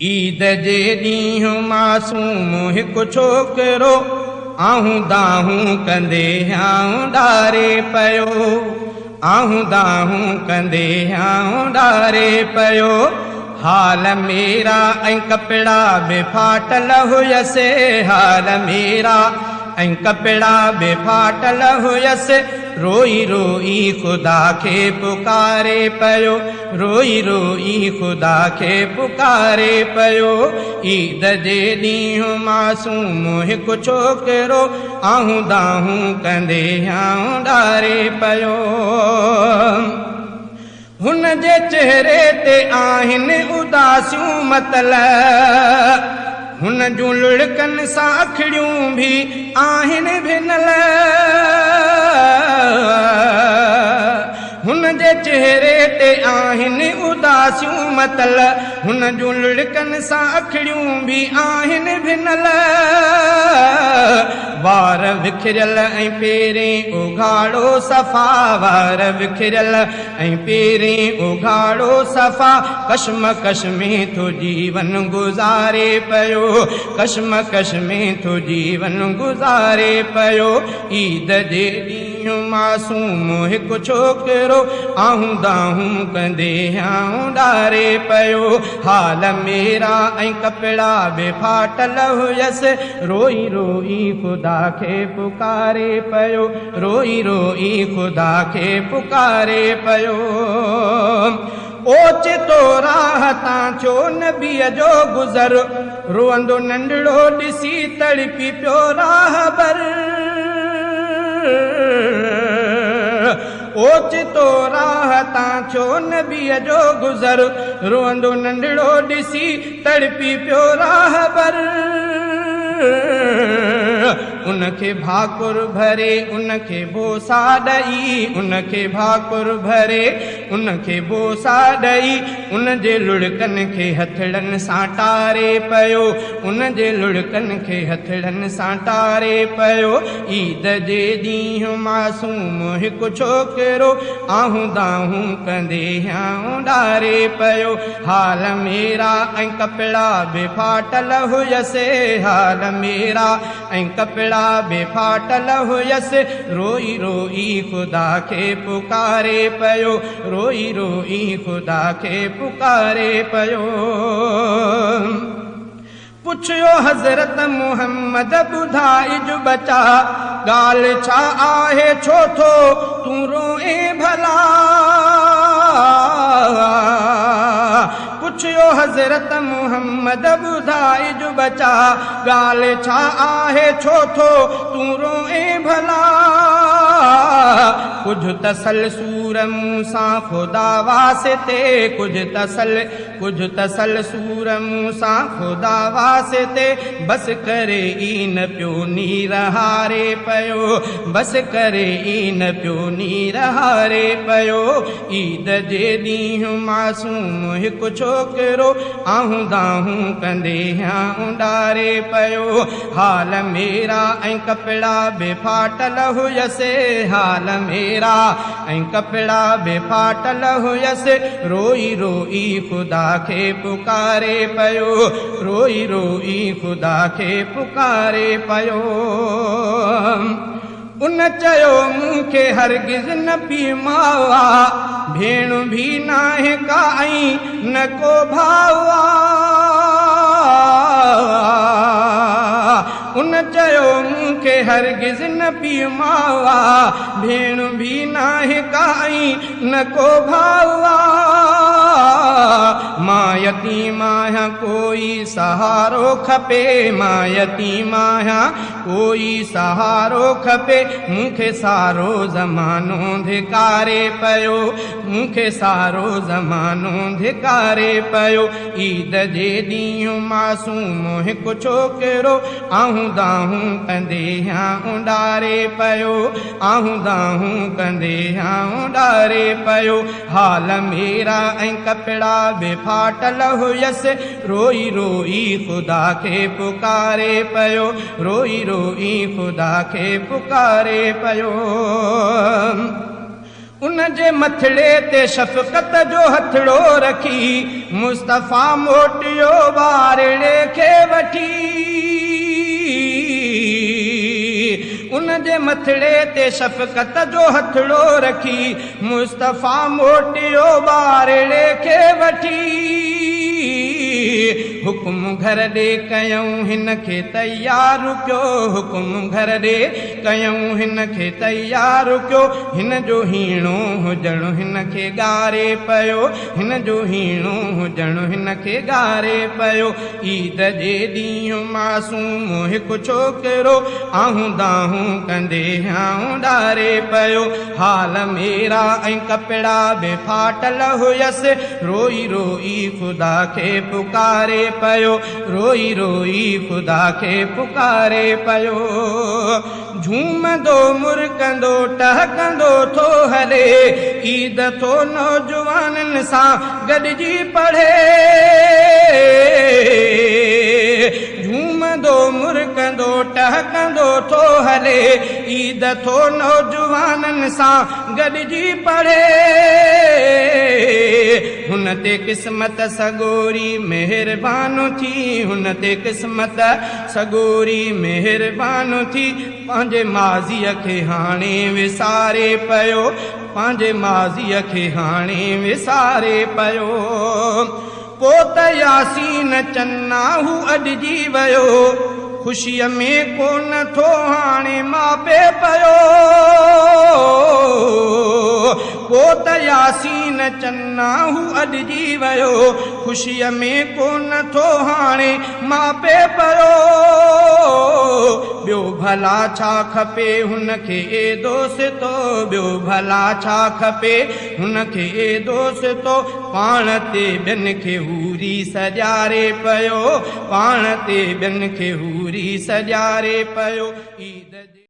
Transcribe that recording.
ईद जे ॾींहुं मासूम हिकु छोकिरो आहूं दाहूं कंदे आऊं ॾारे पियो, आहूं दाहूं कंदे आऊं ॾारे पियो। हाल मेरा ऐं कपिड़ा बि फाटल हुयसि, हाल मेरा ऐं कपिड़ा बि फाटल हुयसि। रोई रोई ख़ुदा खे पुकारे पियो, रोई रोई ख़ुदा खे पुकारे पियो। ईद जे ॾींहुं मासूम हिकु छोकिरो आहूं दाहूं कंदे आऊं ॾारे पियो। हुन जे चेहरे ते आहिनि उदासियूं मतल, हुन जूं लुड़कनि सां अखड़ियूं बि आहिनि भिनल। हुन जे चेहरे ते आहिनि उदासियूं मतल, हुन जूं लुड़कनि सां अखड़ियूं बि आहिनि भिनल। वार विखरियल ऐं पेरें उघाड़ो सफ़ा, वार विखरियल ऐं पेरें उघाड़ो सफ़ा। कशमकश में थो जीवन गुज़ारे पियो, कशमकश में थो जीवन गुज़ारे पियो। ईद जे ॾींहुं मासूम हिकु छोकिरो आहूं दाहूं कंदे आऊं ॾारे पियो। हाल मेरा ऐं कपिड़ा बि फाटल हुयसि, रोई रोई ख़ुदा खे पुकारे पियो, रोई रोई ख़ुदा खे पुकारे पियो। ओचितो राह तां थियो नबीअ जो गुज़र, रोअंदो नंढड़ो ॾिसी तड़पी पियो राहबर। ओचितो राह तां थियो नबीअ जो गुज़र, रोअंदो नंढड़ो ॾिसी तड़पी पियो राहबर। उनखे भाकुर भरे उनखे बोसा ॾई, उनखे भाकुर भरे उनखे बोसा ॾई। उन जे लुड़कनि खे हथड़नि सां टारे पियो, उन जे लुड़कनि खे हथड़नि सां टारे पियो। ईद जे ॾींहुं मासूम हिकु छोकिरो आहूं दाहूं कंदे आऊं ॾारे पियो। हाल मेरा ऐं कपिड़ा बि फाटल हुयसि, हाल मेरा ऐं कपिड़ा बि फाटल हुयसि। रोई रोई ख़ुदा खे पुकारे पियो, रोई रोई ख़ुदा खे पुकारे पियो। पुछियो हज़रत मोहम्मद ॿुधाइज बचा, ॻाल्हि छा आहे छो थो तूं रोए भला। पुछियो हज़रत मोहम्मद ॿुधाइज बचा, ॻाल्हि छा आहे छो थो तूं रोए भला। कुझु तसल सूर मूंसां ख़ुदा वास्ते, कुझु तसल सूर मूंसां ख़ुदा वास्ते। बस करे ई न पियो नीर हारे पियो, बस करे ई न पियो नीर हारे पियो। ईद जे ॾींहुं मासूम हिकु छोकिरो आहूं दाहूं कंदे आऊं ॾारे पियो। हाल मेरा ऐं कपिड़ा बि फाटल हुयसि, हाल मेरा ऐं कपिड़ा बि फाटल हुयसि। रोई रोई ख़ुदा खे पुकारे पियो, रोई रोई ख़ुदा खे पुकारे पियो। उन चयो मूंखे हरगिज़ न पी मावा, भेण भी नाहे का ऐं न को भाउ आ। उन चयो मूंखे हरगिज़ न पी मावा, भेण भी नाहे का ऐं न को भाउ आ। मां यतीम आहियां कोई सहारो खपे, मां यतीम आहियां कोई सहारो खपे। मूंखे सारो ज़मानो धिकारे पियो, मूंखे सारो ज़मानो धिकारे पियो। ईद जे ॾींहुं मासूम हिकु छोकिरो आहूं दाहूं कंदे आऊं ॾारे पियो, आहूं दाहूं कंदे आऊं ॾारे पियो। हाल मेरा ऐं कपिड़ा बि फाटल हुयसि, रोई रोई ख़ुदा खे पुकारे पियो, रोई रोई ख़ुदा खे पुकारे पियो। ان جي مٿڙي تي شفقت جو هٿڙو رکي، مصطفيٰ موٽيو ٻارڙي کي وٺي. ان جي مٿڙي تي شفقت جو هٿڙو رکي، مصطفيٰ موٽيو ٻارڙي کي وٺي. حڪم گهر ڏي ڪيئون هن کي تيار ڪيو، حڪم گهر ڏي ڪيئون هن کي تيار ڪيو. هن جو هيڻو هجڻ هن کي ڳاري پيو، هن جو هيڻو هجڻ هن کي ڳاري پيو. عيد جي ڏينهن معصوم هڪ ڇوڪرو، آهون دانهون ڪندي هيانء ڏاري پيو. حال ميرا ۽ ڪپڙا به ڦاٽل هيس، روئي روئي خدا کي پڪاري پيو، روئي روئي خدا کي پڪاري پيو. جهومندو مرڪندو ٽهڪندو ٿو هلي، عيد ٿو نوجوانن سان گڏجي پڙهي. جهومندو مرڪندو ٽهڪندو ٿو هلي، عيد ٿو نوجوانن سان گڏجي پڙهي. هن تي قسمت سڳوري مهربان ٿي، هن تي قسمت سڳوري مهربان ٿي. پنهنجي ماضيءَ کي هاڻي وساري پيو، پنهنجي ماضيءَ کي هاڻي وساري پيو. پوءِ ته ياسين چنا هو اڏجي ويو، خوشيءَ ۾ ڪونه ٿو هاڻي ماپي پيو. پوءِ ته ياسين چنا هو اڏجي ويو، خوشيءَ ۾ ڪونه ٿو هاڻي ماپي پيو. ٻيو ڀلا ڇا کپي هن کي اي دوستو، ٻيو ڀلا ڇا کپي هن کي اي دوستو. پاڻ تي ٻين کي هوري سجاري پيو، پاڻ تي ٻين کي هوري سجاري پيو. عيد